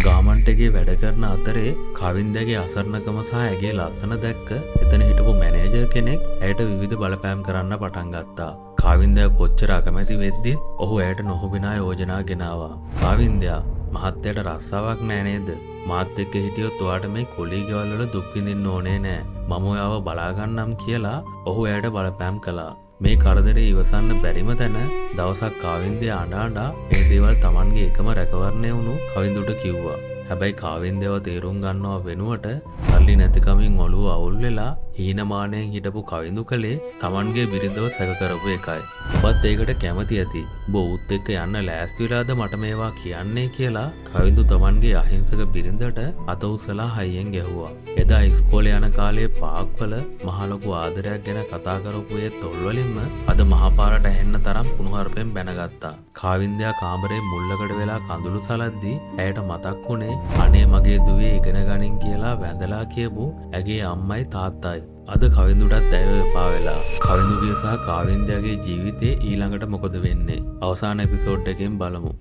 Garment එකේ වැඩ කරන අතරේ කවින්දගේ අසරණකම සහ ඇගේ ලස්සන දැක්ක එතන හිටපු මැනේජර් කෙනෙක් ඇයට විවිධ බලපෑම් කරන්න පටන් ගත්තා. කාවින්දයා කොච්චර අකමැති වෙද්දිත් ඔහු ඇයට නොහොබිනා යෝජනා ගෙනාවා. කාවින්දයා, මහත්තයාට රස්සාවක් නෑ නේද? මාත් එක්ක හිටියොත් ඔයාට මේ කොලී ගෙවල් වල දුක් විඳින්න ඕනේ නෑ. මම ඔයාව බලාගන්නම් කියලා ඔහු ඇයට බලපෑම් කළා. මේ කරදරේ ඉවසන්න බැරිම තැන දවසක් කාවින්දයා අඬ අඬා මේ දේවල් තමන්ගේ එකම රැකවරණය වුණු කවින්දුට කිව්වා. හැබැයි කාවින්දයව තේරුම් ගන්නවා වෙනුවට සල්ලි නැතිකමින් ඔළුව අවුල් වෙලා හීනමානයෙන් හිටපු කවිඳු කළේ තමන්ගේ බිරිඳව සැක කරපු එකයි. ඔබත් ඒකට කැමති ඇති. ඔබ ඌත් එක්ක යන්න ලෑස්ති වෙලාද මට මේවා කියන්නේ කියලා කවිඳු තමන්ගේ අහිංසක බිරිඳට අත උස්සලා හයියෙන් ගැහුවා. එදා ඉස්කෝලේ යන කාලේ පාක්වල මහ ලොකු ආදරයක් ගැන කතා කරපු ඒ තොල් වලින්ම අද මහපාරට ඇහෙන්න තරම් කුණුහරුපෙන් බැනගත්තා. කාවින්දයා කාමරේ මුල්ලකට වෙලා කඳුළු සලද්දී ඇයට මතක් වුණේ අනේ මගේ දුවේ ඉගෙන ගනින් කියලා වැඳලා කියපු ඇගේ අම්මයි තාත්තයි. අද කවිඳුටත් ඇයව එපා වෙලා. කවිඳුගේ සහ කාවින්දයාගේ ජීවිතේ ඊළඟට මොකද වෙන්නේ? අවසාන එපිසෝඩ් එකෙන් බලමු.